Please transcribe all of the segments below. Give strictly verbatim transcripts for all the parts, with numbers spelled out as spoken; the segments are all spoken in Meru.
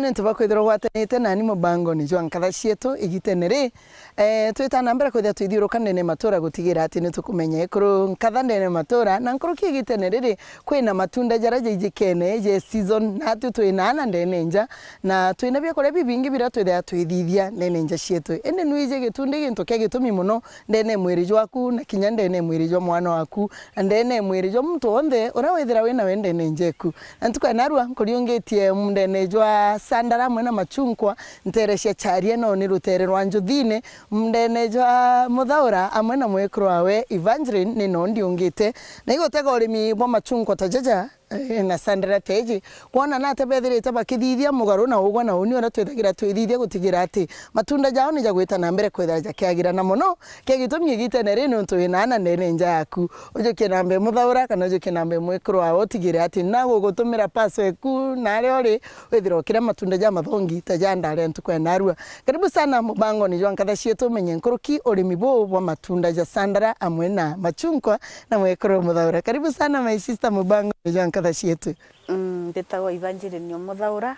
Ni untu bwa kwithirwa ugwatanite nani mubangoni jwa nkatha cietu igitene ri. Eh, twita na mbere kwithia twithiuruka ndene matura gutigira ati ni tukumenya ekuru nkatha ndene matura, na nkuruki igitene riri kwina matunda jaria jaijikene ja season, natwi twina na ndene nja, na twina biakuria bibingi biria twithia twithithia ndene nja cietu. Indi nwiji gitunda i gintu kia gitumi mono ndene mwiri jwaku, na kinya ndene mwiri jwa mwana waku, na ndene mwiri jwa muntu wonthe uria withira wina we ndene njeku. Na ntuku ya narua nkuriungitie ndene jwa sandara amwe na machunkwa, ntere cia charie no ni rutere rwa njuthine, ndene jwa muthaura amwe na mwekuru wawe Evangeline ni no ndiungite. Na igutega urimi bwa machunkwa ta jaja, eh, na sandara ta iji, kwona nate bethirite bakithithia mugaru na ugwa na uni uria twithagira twithithia gutigira ati matunda jao ni jagwita na mbere kwithira jakiagira, na mono kia gitumi igitene ri ni untu wina ana ndene nja yaku. Ujukie na mbere muthaura kana ujukie na mbere mwekuru wawe, utigire ati nagugutumira paso eku na aria uri, withira ukiria matunda ja mathongi ta ja ndare ntuku ya narua. Karibu sana mubangoni jwa nkatha cietu umenye nkuruki urimi buu bwa matunda ja sandara amwe na machunkwa na mwekuru muthaura. Karibu sana my sister mubangoni jwa nkatha cietu. Mm, mbitagwa Evangeline Omuthaura,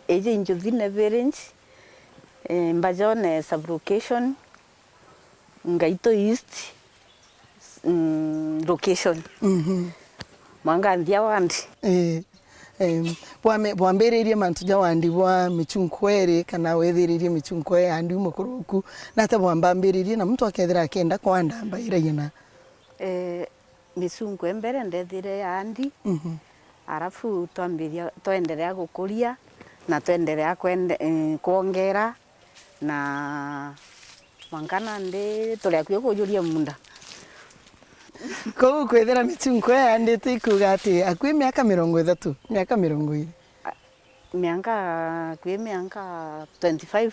iji Njuthine Village, eh, Mbajone sub-location, Ngaito East, mm, location. Mhm. Mwanganthia ward. Eh, em, bwame-, bwambiririe mantu ja wandi bwa michunkwa iri, kana wethiririe michunkwa iri yandi umukuruku, nata bwambambiririe, na muntu akethira akenda kwanda mbaira ina? Eh, michunkwa mbere ndethire yandi, mhm, arafu twambiria, twenderea gukuria, na twenderea kwende-, eh, kwongera, na mwanka nandi turi akui kujuria munda. Kou kwithira michunkwa ii yandite ikuuga ati akui miaka mirongo ithatu, miaka mirongo iri? A, mianka akui mianka twenty-five.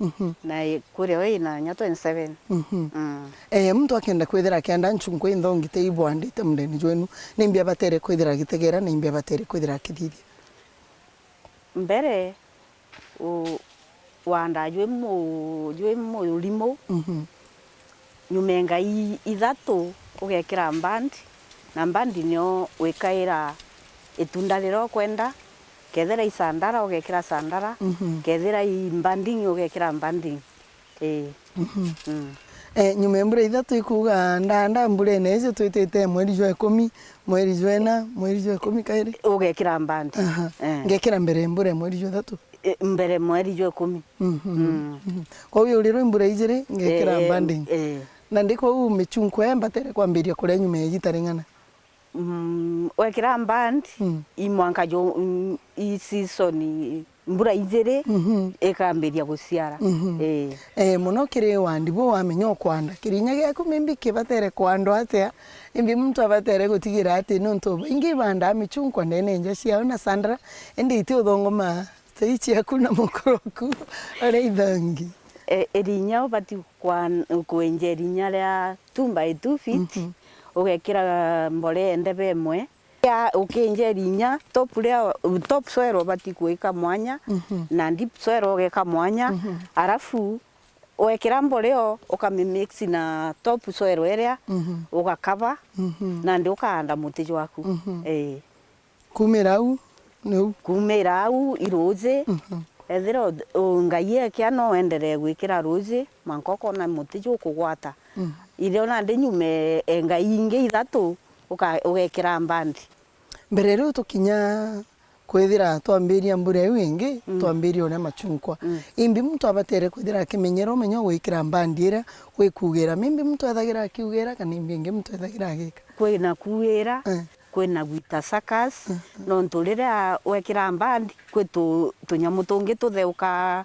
Mhm. Na i-, kuria we ina nya twenty-seven. Mhm. Mm. Eh, muntu akenda kwithira akienda nchunkwa inthongi te ibwandite mundene jwenu, nimbi abatere kwithira agitegera, na imbi abatere kwithira akithithia? Mbere, u-, wandaa jwi mu-, jwi murimu, mhm, nyuma ya ngai ithatu ugekira mbandi, na mbandi nio wikaira itunda riria ukwenda, kethira i sandara ugekira sandara, mhm, kethira i mbanding ugekira mbanding. Ii. Mhm. Mm. Eh, nyuma ya mbura ithatu ikuuga ndanda mburene iji twitite mweri jwa ikumi, mweri jwa ina, mweri jwa ikumi kairi? Ugekira mbandi. Aha. Eh. Ngekira mbere ya mbura ya mweri jwa ithatu? Eh, mbere mweri jwa ikumi. Mhm. Mm. Mhm. Kwou yaurirwe mbura ijiri, ngekira, eh, eh, mbanding. Eh. Na ndi kwou michunkwa ii mbatere kwambiria kuria nyuma ya igita ring'ana? Mm, wekira mbandi, mm, i mwanka jo, mm, i season, mbura ijiri, mhm, ikambiria guciara. Mhm. Ii. Eh, mono kiri wandi buu wamenya ukwanda, kirinya giaku maybe kibatere kwandwa atia, imbi muntu abatere gutigira ati nontu baingi ibandaa michunkwa ndene nja ciao na sandara, indi iti uthongoma Tei ciaku na mukuruku uria ithangi. E, irinya ubati kwa-, kwenja irinya ria two by two feet, mhm, ugekira mborea ndebe imwe. Ya, ukinja irinya, top ria, top soil ubati kuika mwanya, mhm, na deep soil ugeka mwanya, mhm, arafu wekira mborea, ukamimix na top soil iria, mhm, ugakava, mhm, nandi ukaanda muti jwaku. Mhm. Ii. Kuumira au, niu. Kuumira au, i ruuji, mhm, ethira u-, u-, ngai ekia no enderee gwikira ruuji, mwanka ukona muti jukugwata. Mhm. Irio nandi nyume e ngai ingi ithatu, uka-, ugekira mbandi. Mbere riu tukinya kwithira twambiria mbura iu ingi, mm, twambiria uria machunkwa. Mm. Imbi muntu abatere kwithira akimenyera umenyo gwikira mbandi iria gwikugira. Mimbi muntu ethagira akiugira, kana imbi ingi muntu ethagira agika? Kwina kuugira. Eh. Kwina gwita suckers, mhm, nontu riria wekira mbandi, kwi tu-, tunyamu tungi tutheuka,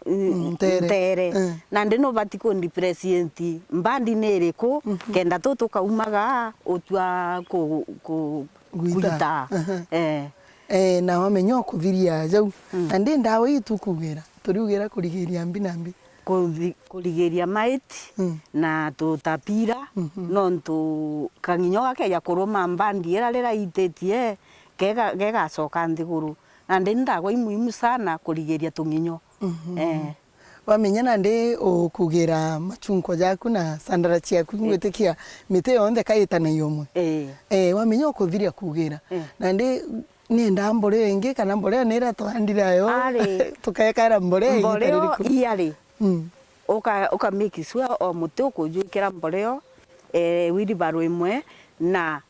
mm, mm, ntere. Ntere. Eh. Nandi nubati ku differentiate mbandi ni iriku, mhm, kenda tu tukaumaga utua ku-, ku-, gwita. Gwita. Aha. Eh. Eh, na wamenya ukuthiria jau. Mm. Nandi ndawa ii tukugira, turiugira kurigiria mbi na mbi. Kuthi-, kurigiria mite, mm, na tutapira, mhm, nontu kang'inyo gakeja kuruma mbandi ira riraititie, gega-, gegacoka nthiguru. Nandi ni ndawa imuhimu sana kurigiria tung'inyo. Mhm. Eh. Wamenya nandi ukugira machunkwa jaku na sandara ciaku, eh, ngwitikia miti yonthe kaitanagia umwe. Eh. Eh, wamenya ukuthiria kugira. Eh. Nandi Niendaa mboreo ingi, kana mboreo ni iria twaandire ayo? Ari. Tukekaira mboreo ingi ta ririku? Mboreo iari. Mm. Uka, uka make sure o muti ukujwikira mboreo, eh, wheelbarrow imwe, na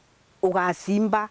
ugacimba.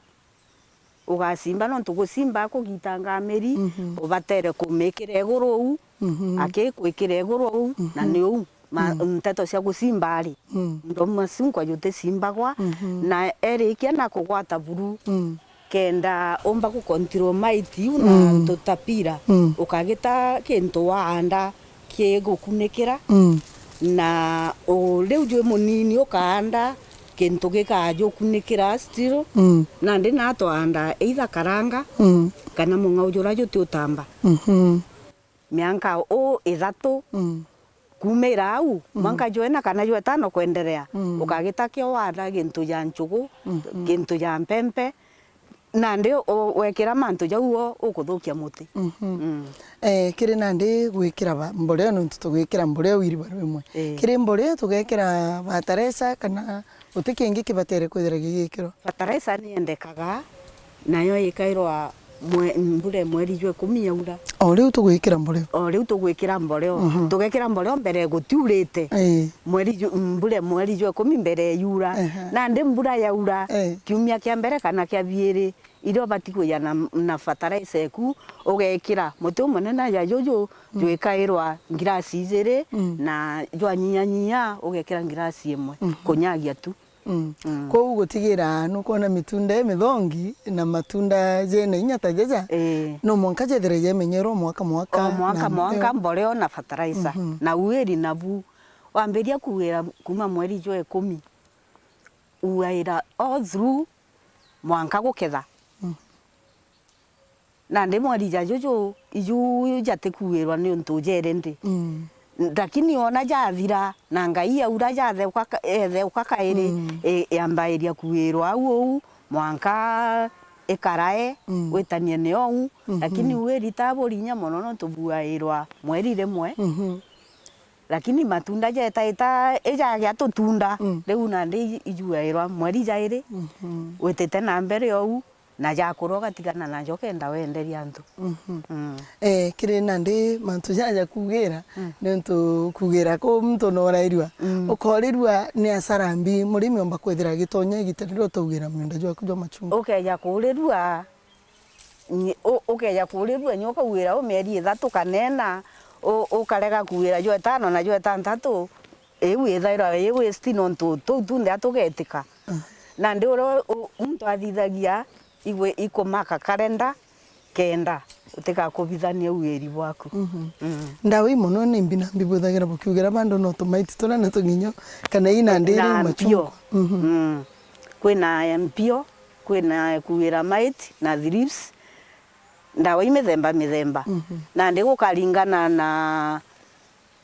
Ugacimba, nontu gucimba kugitangaa miri, mhm, ubatere kumikira iguru uu, mhm, akikwikira iguru uu, na, mhm, ni uu ma-, mm, nteto cia gucimba ari. Mm. Ndoma cinkwa juticimbagwa, mhm, na erikia na kugwata buru, mm, kenda umba gucontrol might iu na, mm, tutapira, mm, ukagita kintu waanda kigukunikira, mm, na u-, riu jwi munini ukaanda kintu gikajukunikira still, mm, nandi natwaanda either karanga, mm, kana mung'au jura juti utamba. Mhm. Mianka u ithatu, mm, kuumira au, mm, mwanka jwa ina kana jwa itano kwenderea, mm, ukagita kio waanda gintu ja nchugu, mhm, gintu ja mpempe, nandi u-, wekira mantu jau o ukuthukia muti. Mhm. Mm. Eh, kiri nandi gwikira ba-, mboreo, nontu tugwikira mboreo wheelbarrow imwe. Eh. Kiri mboreo tugekira fertilizer kana guti kingi kibatere kwithira gigikirwa? Fertilizer ni yendekaga, nayo ikairwa mwe-, mbura e mweri jwa ikumi yaura. O riu tugwikira mboreo? O riu tugwikira mboreo. Mhm. Tugekira mboreo mbere gutiurite. Ii. Mweri ju-, mbura e mweri jwa ikumi mbere yura. Ehe. Nandi mbura yaura, ii, kiumia kia mbere kana kia biiri, iria ubati kuja na, na fertilizer eku, ugekira muti umunene ja juju, mm, jwikairwa ngirasi ijiri, mm, na jwanyianyiia ugekira ngirasi imwe, mhm, kunyagia tu. Mm. Mm. Kwou gutigira nukwona mitunda imithongi na matunda jena inya ta jaja, ii, no mwanka jethire jemenyerwa mwaka mwaka. O mwaka na mwaka, mboreo, mboreo na fertilizer. Mhm. Na uiri nabu, wambiria kuuira kuuma mweri jwa ikumi, uuaira all through mwanka guketha. Mm. Nandi mweri ja juju, iju jatikuirwa niuntu jeri nthi. Mm. Lakini ona jathira, na Ngai aura jatheuka ka-, etheuka kairi, mm, i-, yambairia kuirwa au uu, mwanka ikarae, mm, witanie ni ou. Mhm. Lakini uiri ta buri inya mono nontu buairwa mweri rimwe. Mhm. Lakini matunda jetaita ijagia tutunda, mm, riu nandi ijuairwa mweri jairi, mhm, witite na mbere ou, na jakura ugatigana najo kenda wenderia antu. Mhm. Mm. Eh, kiri nandi mantu jaja kugira, mm, niuntu kugira ku muntu norairua. Mm. Ukorirua ni asara mbi murimi omba kwithira agitonya igita riria utaugira miunda jwaku jwa machungwa? Ukeja kurirua, nyi-, u-, ukeja kurirua, nyo ukaugira u mieri ithatu kana ina, u-, ukarega kugira jwa itano na jwa itantatu, iu ithairwa i waste nontu tuu tunthe atugetika. Mm. Nandi uria u-, muntu athithagia igwe ikumaka karenda kenda utigakubithania uiri bwaku. Mhm. Mm. Ndawa ii mono ni mbi na mbi bwithagira bukiugira bandu no tumaiti turia na tung'inyo, kana ii nandi iri na machungwa? Mpio. Mhm. Mm. Kwina mpio, kwina kuira might na thrips, ndawa i mithemba mithemba. Mhm. Nandi gukaringana na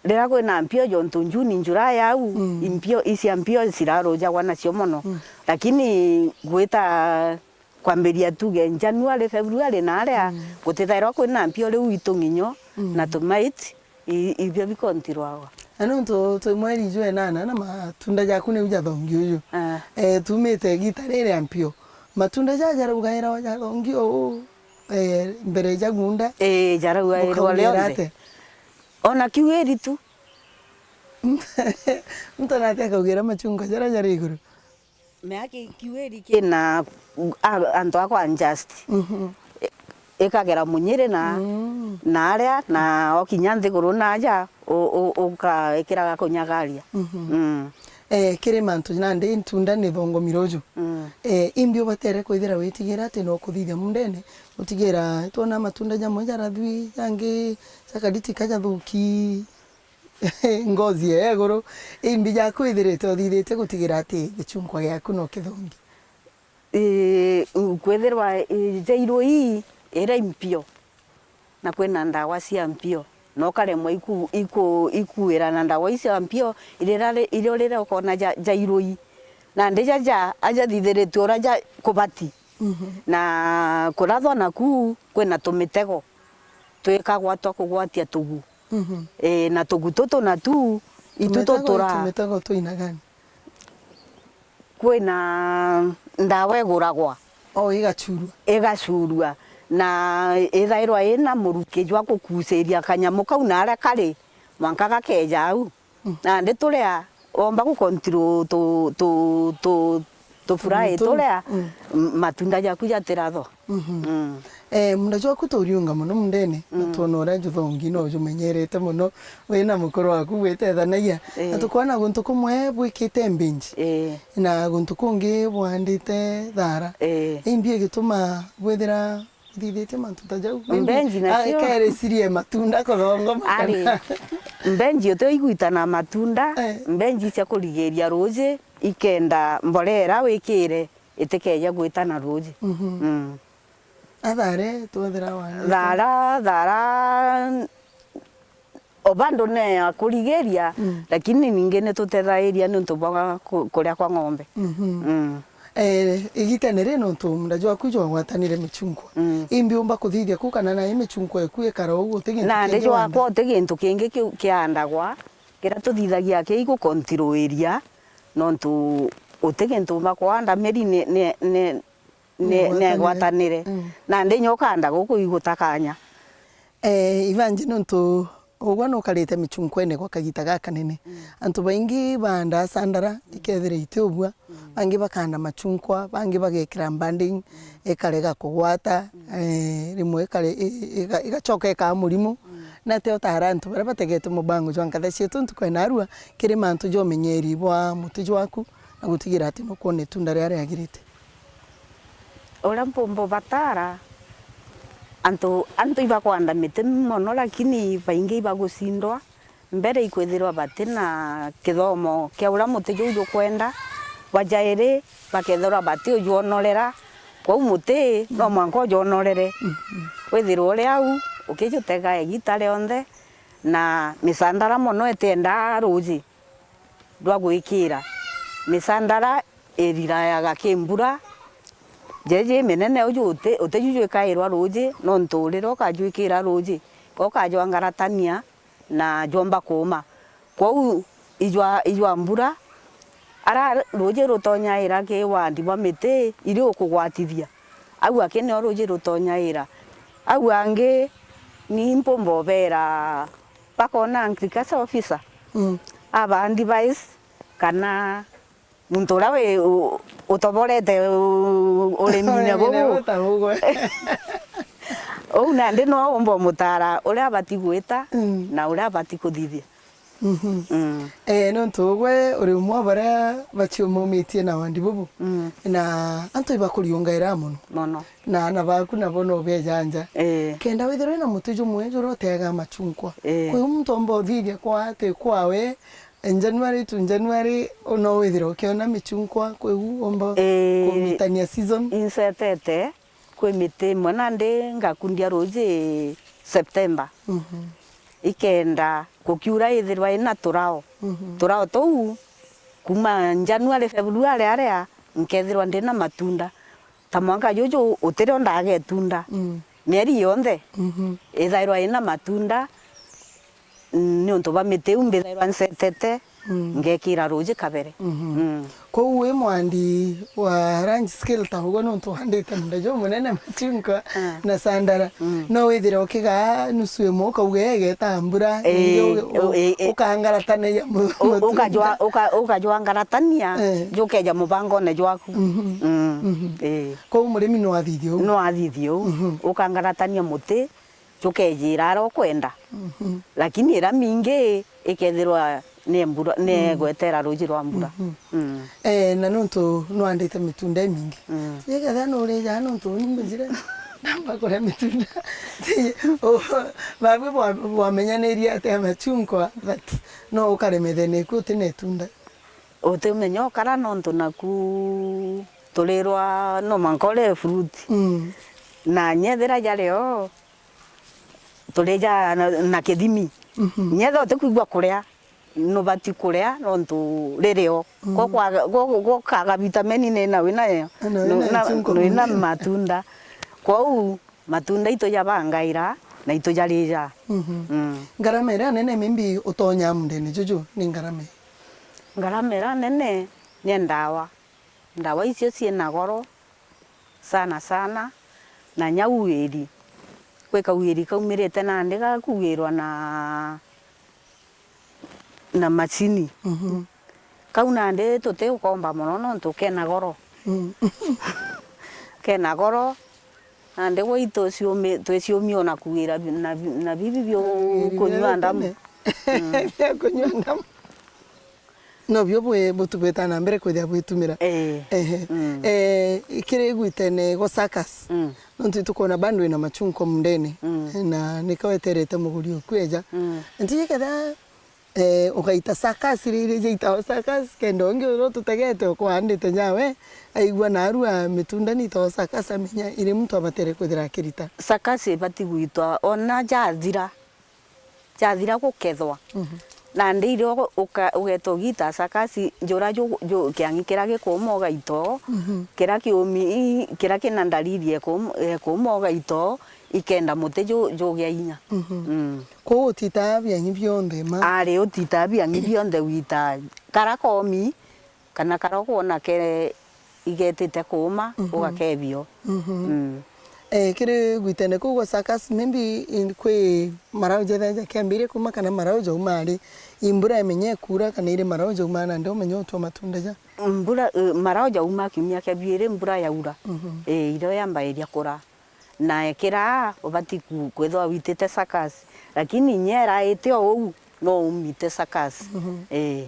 riria kwina mpio, jontu June, July au, mm, impio, icia mpio cirarujagwa nacio mono. Mm. Lakini gwita kwambiria tuge January, February na aria, mm, gutithairwa kwina mpio, riu itung'inyo, mm, na tumaiti, i-, ibio bikontirwagwa. Na nontu twi mweri jwa inana na matunda jaku niu jathongi uju. Ah. Eh, tumite igita riria mpio. Matunda jaja jaraugairwa jathongi uu, eh, mbere jagunda? Ii, jaraugairwa rionthe. Ona kiwiri tu. Muntu nati akaugira machungwa jaria jari iguru? Mea ki-, kiwiri kina a-, antu akwa unjust. Mhm. I-, ikagera munyiri na, mm, na aria, na okinya nthiguru na aja, u-, u-, ukaikiraga kunyagaria. Mhm. Mm. Eh, kiri mantu nandi ntunda ni thongomire uju. Mm. Eh, imbi ubatere kwithira witigira ati no kuthithia mundene, utigira twona matunda jamwe jarathui, jangi jakaritika jathuki, ngozi ya iguru, imbi jaku ithirite uthithitie gutigira ati gichungwa giaku no kithongi? Ii, kwithirwa, ii, jairwa ii iria impio, na kwina ndawa cia mpio, na ukaremwa iku-, iku-, ikuira na ndawa icio cia mpio, iria ri-, irio riria ukona ja-, jairui. Nandi jaja aja thithiritwe uria ja kubati. Mhm. Na kurathwa naku kwina tumitego twikagwa twa kugwatia tugu. Mhm. Ii, na tugu tutu natu itu tutura. Tumitego, tumitego twa aina gani? Kwina ndawa iguragwa. O igacurua. Igacurua. Na ithairwa ina muruki jwa gukuciria kanyamu kau naria kari, mwanka gakeja au. Mm. Nandi turia womba gu control tu, tu, tu, tu fry turia, mm, m-, matunda jaku jatirathwa. Mhm. Mm. Eh, munda jwaku turiunga mono mundene, na, mm, twona uria juthongi no jumenyerete mono, wi na mukuru waku bwitethanagia. Eh. Na tukwona guntu kumwe bwikite mbinji. Eh. Na guntu kungi bwandite thara. Eh. Imbi igituma bwithira uthithitie mantu ta jau? Mbenji nacio. Kairicirie matunda kuthongoma. Ari, kana mbenji uti igwita na matunda, eh, mbenji cia kurigiria ruji, ikenda mborera wikire itikeje gwita na ruji. Mhm. Mm. Athare twethira wandite. Thara, thara, o bado ne ya kurigiria, mm, lakini ningi ni tutethairia niuntu bwa ku-, kuria kwa ng'ombe. Mhm. Mm. Eh, igitene ri nontu munda jwaku jwagwatanire michungwa. Mm. Imbi umba kuthithia ku kana nai michungwa eku ikara uu uti gintu kingi wanda? Nandi jwakwa uti gintu kingi kiu kiandagwa, kiria tuthithagia kii gukontiruiria, nontu uti gintu umba kwanda miri ni, ni, ni, ni, ni egwatanire. Mm. Nandi inya ukanda guku igutakanya. Eh, ibanji nontu ugwe nukarite michunkwene gwa kagita gakanene. Mm. Antu baingi baandaa sandara, ikethira iti ubua, mm, bangi bakanda machunkwa, bangi bagekira banding, mm, ikarega kugwata, mm, eh, rimwe ikare-, i-, i-, iga-, igacoka ikaa murimu. Mm. Nate utara antu baria bategete mubango jwa nkatha cietu ntuku ya narua kiri mantu ja umenyeri bwa muti jwaku na gutigira ati nukwona itunda riria riagirite? Uria mpumba ubatara, antu, antu ibakwanda miti mono, lakini baingi ibagusindwa. Mbere ikwithirwa bati na kithomo kia uria muti juu jukwenda, bwa jairi bakethirwa bati ujwonorera. Kwou muti no mwanka ujonorere. Mhm. Withirwe uri au ukijutega igita rionthe, na misandara mono itiendaa ruji rwa gwikira. Misandara irirayaga ki mbura, jeji minene uju uti-, utiju jwikairwa ruji, nontu riria ukajwikira ruji, ukajwangaratania na jwomba kuuma. Kwou ijwa, ijwa mbura, ara ruji rutonyaira ki wandi bwa miti iri ukugwatithia. Au aki nio ruji rutonyaira. Au angi ni mpumba ubera bakona agriculture officer, mm, aba advise kana muntu uria wi, u-, utoborete u-, urimine gugu. Urimine gugu ta gugu. Uu nandi no umba umutara uria abati gwita, mm, na uria abati kuthithia. Mhm. Mm. Eh, nontu ugwe uri umwe wa baria baciumumitie na wandi bubu. Mm. Na antu ibakuriungaira mono. Mono. Na aana baku nabo no beejanja. Ee. Kenda withirwe na muti jumwe juria uteaga machunkwa. Ee. Kwi muntu omba uthithia kwa ati kwawe, January to January, no withirwe ukiona michunkwa, kwi u omba, ee, kumitania season? Insetete kwi miti imwe nandi ngakundia ruji September. Mhm. Ikenda gukiura ithirwa ina turao. Mhm. Turao tuu, kuma January, February aria, nkethirwa ndina matunda. Ta mwanka juju utirio ndaga itunda. Mm. Mieri yonthe, mhm, ithairwa ina matunda, niuntu bwa miti iu mbithairwa nsetete, mm, ngekira ruji kabere. Mhm. Mm. Kwou wi mwandi wa large scale ta ugwe, niuntu wandite munda jumunene machunkwa, ah, na sandara, mm, no withire ukigaa nusu imwe ukauga igeta mbura, ii, ringi u-, u-, ii, ii, ukangaratanagia mu-, u-, matunda. Ukajwa-, uka-, ukajwangaratania, eh, jukeja mubangone jwaku. Mhm. Mm. Mhm. Ii. Kwou murimi no athithie uu? No athithie uu. Mhm. Ukangaratania muti, jukejira aria ukwenda. Mhm. Lakini iria mingi ikethirwa ni mbura, ni, mm, gwetera ruji rwa mbura. Mhm. Mm. Eh, na nontu nwandite mitunda imingi. Mm. Ikethira nurijaa nontu uni mbijire, ndamba kuria mitunda. Babwe bwa-, bwamenyanirie atia machunkwa, but no ukare methene iku utina itunda? Utimenya ukara nontu naku turirwa no mwanka urie fruit. Mm. Na nyethira jario, turija na, na kithimi. Mhm. Nyethira utikwigua kuria, nubati kuria nontu ririo. Mm. Go kwaga, go, go, gokaga vitamini ni na wina yo. Na wina, nu-, na, ichunko, wina munene, matunda. Kwou matunda itujabangaira na itujarija. Mhm. Mm. Ngarama iria nene maybe utonya mundene juju ni ngarama ii? Ngarama iria nene ni ndawa. Ndawa icio ciina goro, Sana sana, na nya uiri. Kwi kauiri kaumirite nandi gakuirwa na, na macini. Mhm. Kau nandi tuti ukomba mono nontu kena goro. Mm. Kena goro, nandi gwitu ciumi-, twiciumia ona kuira bi-, na bi-, na bibi biu. Uiri kunyua bia ndamu. Tene. Mm. Bia kunyua ndamu. Nobio bwi-, butubita na mbere kwithia bwitumira. Ee. Ehe. Mm. Eh, kiri gwitene go circus. Mm. Nontu itukwona bado ina machungwa mundene. Mm. Na nika weterete muguri uku eja. Mm. Ntiji kethira, eh, ugaita circus, iria jaitagwa circus, kenda ungi uria ututegete ukwaandite nyawe, aigua narua mitunda niitagwa circus, amenya iri muntu abatere kwithira akirita. Circus ibati gwitwa ona jathira. Jathira gukethwa. Mhm. Nandi irio uka-, ugeta ugita cakasi, njura ju-, ju-, kiang'i kiria gikuuma ugaita oo, mhm, kiria kiumi, i-, kiria kina ndariri ya kuum-, ya kuuma ugaita oo, ikenda muti ju-, jugia inya. Mhm. Mm. Kwou utitaa biang'i bionthe ma? Ari, utitaa biang'i bionthe, witaa karia koomi, kana karia ukwona ke-, igetite kuuma, mhm, ugakebio. Mhm. Mm. Eh, kiri gwitene kuu gwa circus, maybe in-, kwi marau jethaja kiambirie kuuma kana marau jauma ari, i mbura imenye ikuura kana iri marau jauma nandi umenye utua matunda ja? Mbura, eh, marau jauma kiumia kia biiri mbura yaura. Mhm. Eh, irio yambairia kura. Na ekira ubati ku-, kwithwa witite circus. Lakini inya iraite o uu, no umite circus. Mhm. Eh.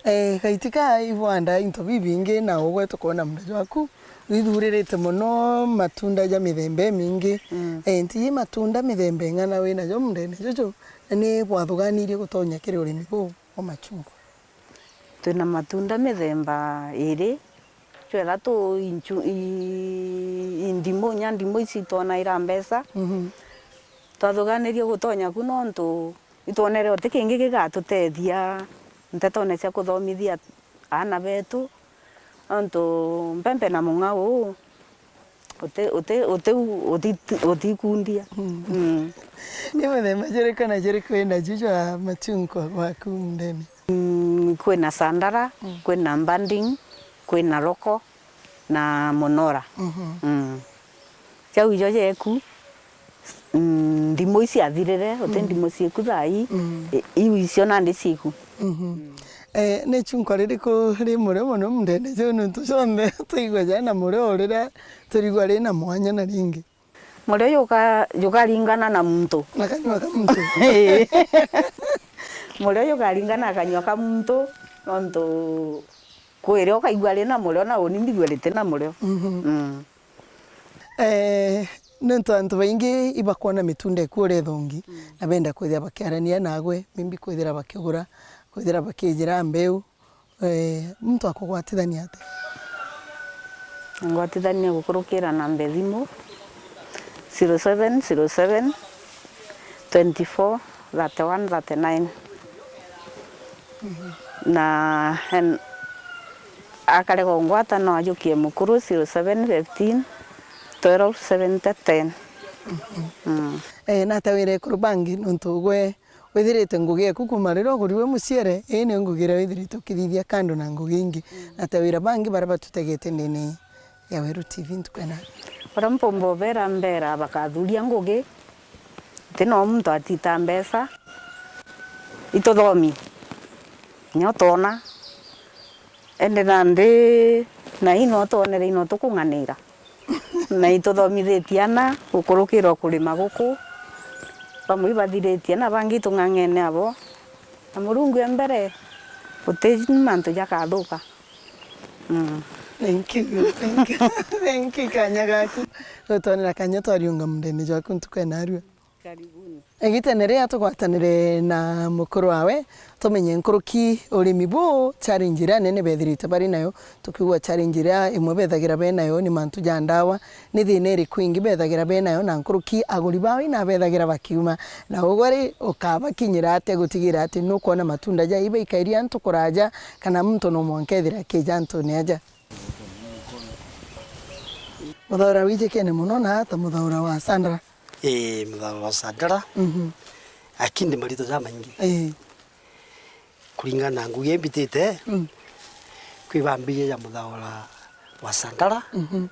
Eh, gaitika ibwanda into bibingi na ugwe tukoona munda jwaku withuririte mono matunda ja mithemba imingi. Mm. Eh, ntiji matunda mithemba ing'ana winajo mundene juju, na ni bwathuganirie gutonya kiri urimi buu bwa machungwa? Twina matunda mithemba iri, twethira tu inchu-, i, i ndimu, nya ndimu ici itwonaira mbeca. Mhm. Twathuganirie gutonya ku nontu itwonere uti kingi gigatutethia ntetone cia kuthomithia aana betu, nontu mpempe na mung'ao uu uti, uti, uti, uti, utikundia. Mm. Mm. Ni mithemba jiriku na jiriku wina ju jwa machungwa gwaku mundene? Mm, kwina sandara, mm, kwina mbanding, kwina roko, na monora. Mhm. Mm. Jau ijo jeku, mm, ndimu ici athirire, uti, mm, ndimu cieku thaa ii, mm, i-, iu icio nandi cieku. Mhm. Mm. Eh, ni chunkwa ririku ri murio mono mundene juu nontu jonthe tuigua jana murio riria turigua rina mwanya na ringi? Murio juka-, jukaringana na muntu. Na kanyua ka muntu. Ii. Murio jukaringana na kanyua ka muntu, nontu kwiria ukaigua ri na murio na uni mbigua riti na murio. Mhm. Mm. Eh, nontu antu baingi ibakwona mitunda iku uria ithongi, mm, na benda kwithira bakiarania nagwe, maybe kwithira bakigura, kwithira bakijira mbeu, Eh, muntu akugwatithania atia? Ngwatithania gukurukira namba ya thimu, zero seven zero seven, twenty four, thirty one, thirty nine. Mhm. Na en-, akarega ungwata no ajukie mukuru, zero seven fifteen, twelve seventy ten. Mhm. Mm. Eh, nata wire ekuru bangi nontu gwe withirite ngugi eku kuuma riria uguriwe muciere, ii ni ngugi iria withirite ukithithia kando na ngugi ingi, mm, na ta wira bangi baria batutegete ndene ya Weru T V ntuku ena? Uria mpumba ubera mbera bakathuria ngugi, ti no muntu atita mbeca, ituthomi, nyo twona, ende nandi na ino twonere ino tukung'anira. Na ituthomithitie ana gukurukira o kurima guku, bamwe ibathiritie na bangi itung'ang'ene abo. Na Murungu e mbere, guti mantu jakathuka. Mm. Thank you, thank you. Thank you, kanya gaku. Gutwonera kanya twariunga mundene jwaku ntuku ya narua. Karibuni. Igitene riria tugwatanire na mukuru wawe, tumenye nkuruki urimi buu, challenge iria nene bethirite bari nayo, tukiigua challenge iria imwe bethagira be nayo ni mantu ja ndawa, ni thina iriku ingi bethagira be nayo, na nkuruki aguri bao ina bethagira bakiuma. Na ugwe ri, ukabakinyira atia gutigira ati nukwona matunda ja ibaikairia antu kuraja, kana muntu no mwanka ethira akija antune aja? Muthaura wijikene mono na ta muthaura wa Sandra. Ii, muthaura wa Sandara. Mhm. Lakini ndi marito jamaingi. Ii. Kuringana na ngugi imbitite, mm, kwi bambiji ja muthaura wa Sandara, mhm,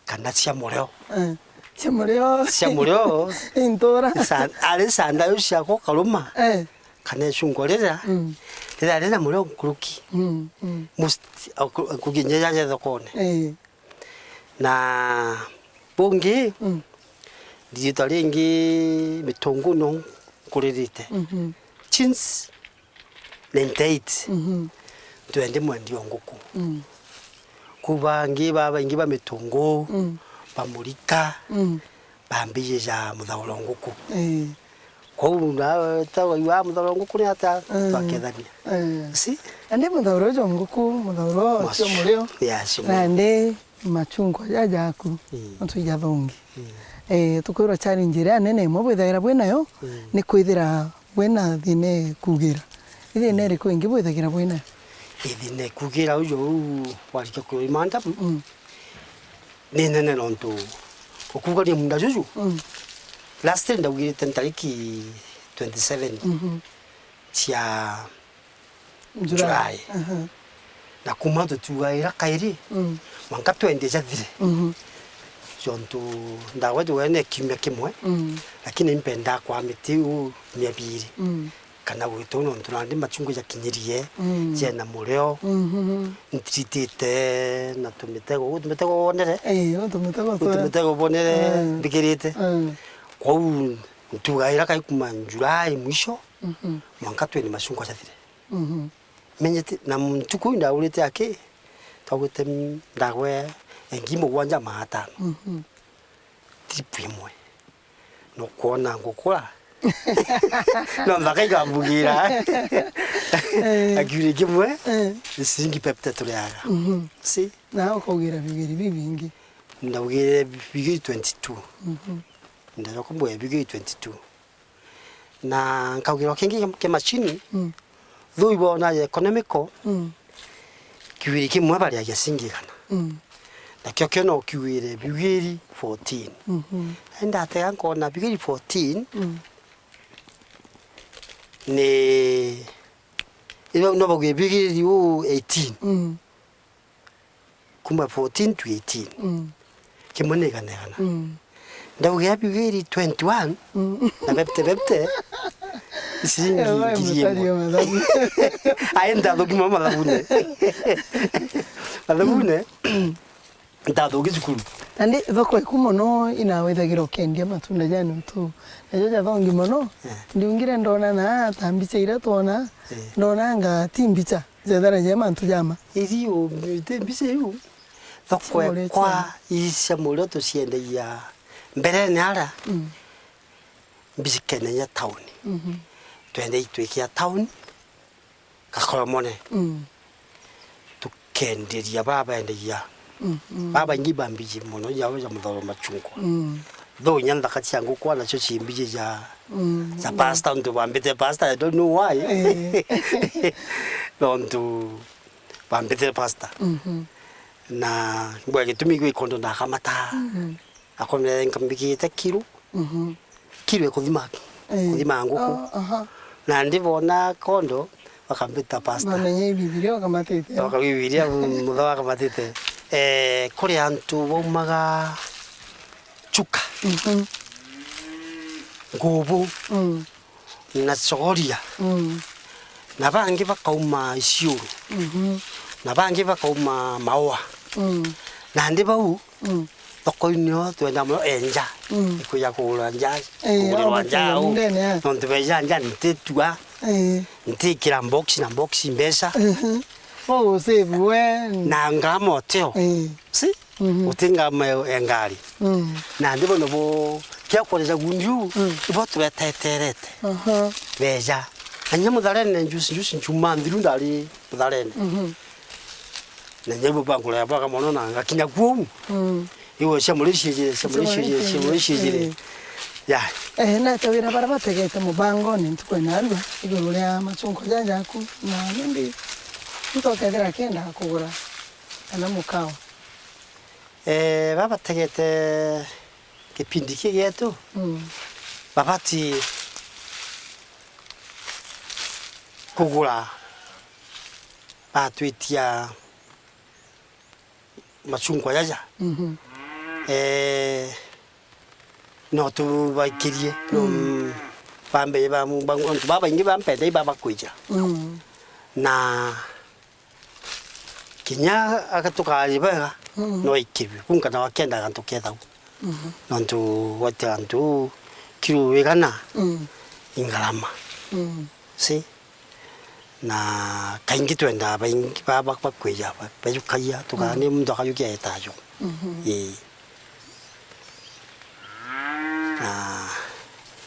kana cia murio. Eh. Cia murio. Cia murio. Intura. Sa-, ari sanda iu ciakwa ukaruma. Eh. Kana icungwa riria, mm, riria ri na murio nkuruki. Mm, mm. Most, aku-, nkuruki nja ya thokone. Eh. Na bungi, mm, ndiriitwa ringi Mitungu no nkuririte. Mhm. Since ninety-eight, mhm, ntwendi mwendi o nguku. Mm. Ku bangi babaingi ba Mitungu, mm, ba Murika, mm, bambiji ja muthauro nguku. Ii. Kwou na ta waigua muthauro nguku ni atia, mm, twakethania. Ii. Si? Nandi muthauro jwa nguku, muthauro cio murio. Ya, cio murio. Nandi machungwa ja jaku, ii, no twijathungi. Ii. Eh, tukwirwa challenge iria nene imwe bwithagira bwi nayo, ii, ni kwithira bwina thina e kugira. Ni thina iriku ingi bwithagira bwina? Ii, thina e kugira uju uu warikia kuimanda, mm, ni nene nontu ukugania muunda juju. Mm. Last year ndaugirite ntariki twenty-seven, mhm, cia July. July. Aha. Na kuma tutiugaira kairi, mm, mwanka twendie jathire. Mhm. Jontu ndagwete wene kiumia kimwe, mm, lakini mpenda kwa miti uu mia biiri. Mm. Kana gwitu nontu nandi machungwa jakinyirie, mm, jena murio, mhm, ntiritite na tumitego, uu tumitego wonere? Ii, uu tumitego. Uu tumitego bonere, eh, mbikirite. Eh. Kwou ntugaira kai kuma July mwisho, mhm, mwanka tweni machungwa jathire. Mhm. Menyete, na ntuku iu ndaurite aki, twagwite ndagwe engi mugwanja maatano. Mhm. Trip imwe. Nukwona ngukura? No nthaka ikambugira. Eh. Akiuri kimwe, eh, ni ciringi fifty turiaga. Mhm. Si? Na ukaugira bigiri bibingi. Ndaugire bigiri twenty-two. Mhm. Ndacoka mbuya bigiri twenty-two. Na nkaugirwa kingi kia machini, mm, though ibona ya economical, mm, kiwiri kimwe bariagia ciringi igana. Mm. Nakio kio no kiwire bigiri fourteen. Mhm. Ndatega nkona bigiri fourteen, mm, ni, ibo no baugire bigiri uu eighteen. Mm. Kuma fourteen to eighteen. Mm. Kimwe ni igana igana. Mm. Ndauga ya bigiri twenty-one, mm, na fifty fifty, ciringi ngiri imwe. Ai, ndathukia mathabune. Mathabune, mm, ndathukia cukuru. Nandi thoko iku mono inawithagira ukendia matunda jani utu. Najo jathongi mono. Eh. Ndiungire ndona na ta mbica iria twona, eh, ndona anga ti mbica. Jethera je mantu jama. Iri u-, ti mbica iu. Thoko ekwa ii cia murio tuciendagia mberene ara. Mm. Mbicikene nya tauni. Mhm. Twendei twikia tauni, Gakoromone. Mm. Tukenderia baba endagia. Mm, mm. Babaingi ba mbiji mono jao ja muthoro machungwa. Mm. Though inya nthaka cia ngukwa nacio ci mbiji ja, mm, ja, mm, pasta, ntu bambite pasta, I don't know why. Eh. Nontu bambite pasta. Mhm. Na ngwa gitumi gwi kondo ndakamata. Mhm. Akomere nkambikite kiro. Mhm. Kiro ikuthima, eh, kuthima nguku. Oh, aha. Na ndi bona kondo, bakambita pasta. Bamenya i Bibilia bakamatite. Baka Bibilia, mutho bakamatite. Eh, kuri antu baumaga Chuka. Mhm. Ngubu. Mm. Na Chogoria. Mm. Na bangi bakauma Isiolo. Mhm. Na bangi bakauma Maua. Mm. Nandi bau, mm, thoko-ini nio twenda mono enja. Mm. Ikwija kugura nja, eh, kugurirwa nja au. Nontu beja nja ntitua. Eh. Ntikira box na box mbeca. Mhm. Bo usave we. Na ngama uteo. Eh. Si? Mhm. Uti ngama ya ngari. Mm. Nandi bono bo kia kureja gundi u, mm, ibo tureteterete. Aha. Beja. Anya mutharene njusi, njusi njuma nthiru ndari mutharene. Mhm. Na nyaibo banguraya bwaga mono na ngakinya kuu. Mm. Iwe cia muriciji, cia muriciji, cia muriciji. Eh. Ya. Eh, na ta wira bara bategete mubango ni ntuku ina arua iguru ria machungwa ja jaku na nindi ntu akethira kenda kugura kana mukawa. Eh, babategete kipindi ki gietu, mm, babati kugura batwitia machungwa jaja. Mhm. Eh, no tubaikirie, no, mm, bambe, ba, ba, antu babaingi bampenda iba bakwija. Mm. Na kinya agatukari bega, mm, no ikirue. Kunka na wakenda gantu kethau. Mhm. Nontu gwatira antu kiru wigana, mm, ingarama. Mm. Si? Na kaingi twendaa baingi ba, ba, bakwija, ba, bajukagia, tukaa, mm, ni muntu akajukia etajo. Mhm. Ii. Na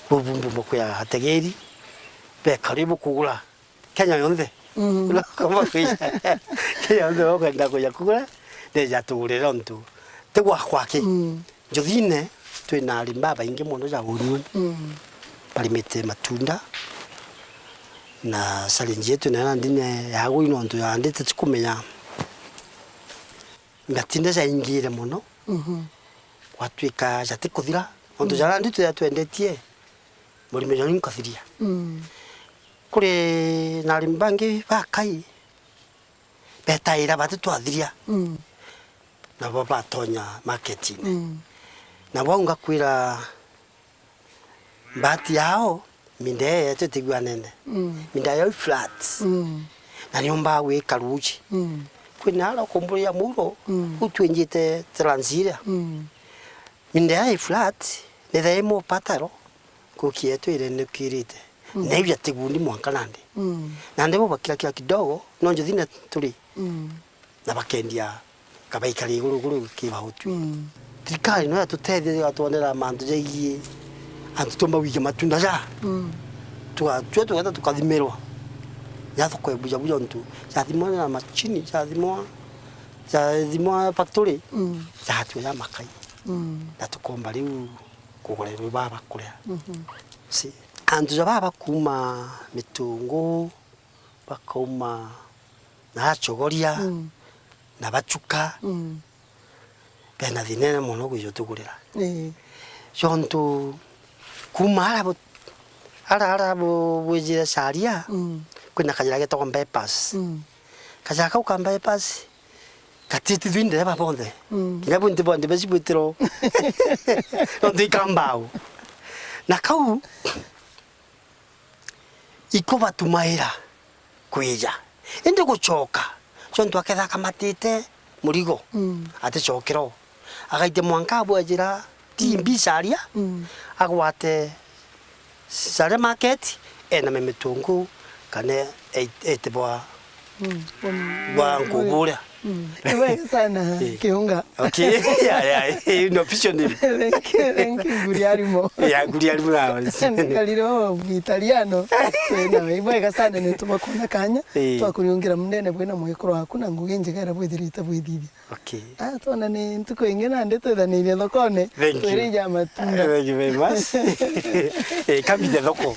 buu bumbu bukwira ategeri, bekari bukugura Kenya yonthe. Mm. Uria ukomba kwija. Kenya yonthe ukwenda kwija kugura, ndeja tugurire untu ti gwakwa ki. Mm. Njuthine, twina arimi babaingi mono ja uriu. Mm. Barimite matunda, na challenge yetu nayo nandi ni ya aguri nontu yandite tikumenya. Ngatinde jaingire mono. Mhm. Gwatwika jatikuthira. Nontu, mm, jara nandi twithira twendetie, murimi joni nkathiria. Mm. Kuri na arimi bangi bakai, betaira bati twathiria. Mm. Nabo batonya marketine. Mm. Na bau ngakwira, mbaati yao, minda ii yetu itigwanene. Mm. Minda yao i flat. Mm. Na niumbaa gwika ruuji. Mm. Kwina aria ukumburia muuro, mm, u twenjite transiria. Mm. Minda yao i flat, nithaimwo pataro, nkuki yetu irenukirite. Mm. Na iu yatigundi mwanka nandi. Mm. Nandi bo bakira kira kidogo, no njuthine turi. Mm. Na bakendia kabaikari iguru iguru kibautwi. Mm. Thirikari no yatuteethie igatwonera mantu jaigie antu tumba gwikia matunda ja. Mm. Tuga-, twe tugeta tukathimirwa. Ya thoko ya bujabuja untu. Jathimwa na machini, jathimwa, jathimwa factory, mm, jatwe ja makai. Mm. Na tukomba riu kugura irio baba kuria. Mhm. Si. Antu ja baba kuma Mitungu, bakauma na achogoria, mm, na bachuka, mm, bena thina inene mono gwija utugurira. Ii. Jontu kuma ara bu-, ara, ara bu-, bwijire Charia, mm, kwina kajira getagwa bypass. Mm. Kajira kau ka bypass, gatitithwi ndereba bonthe. Mm. Kinya bu nti bonthe beci bwitiro. Nontu ikambao. Na kau, ikubatumaira kwija. Indi gucoka, jontu aketha akamatite murigo, mm, atichokera o. Agaitia mwanka abwejira T B Charia, mm, agwate Charia market, ename Mitungu, kana e-, ete bwa, mm, bwa Nkubu uria. Mm. Ni bwega sana, eh, Kiunga. Okay. Ya, ya, eh, ni official name. Thank you, thank you, Nguriarimo. Ya, Nguriarimo, ya, Ngariro Italiano. Kwina, ni bwega sana, ni tubakwona kanya, eh, twakuriungira mundene bwina mwekuru waku na ngugi njega iria bwithirite bwithithia. Okay. Ah, twona ni ntuku ingi nandi twithanirie thokone. Thank you. Twirija matunda. Thank you very much. Eh, kambite thoko.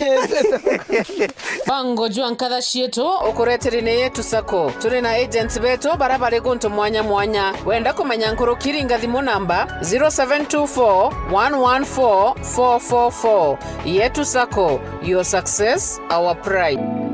Bango jwa nkatha cietu. Ukureteri ni Yetu Sacco. Turi na agents betu bara bari guntu mwanya mwanya. Wenda kumenya nkuruki, ringa thimu namba zero seven two four, one one four, four four four. Yetu Sacco, your success, our pride.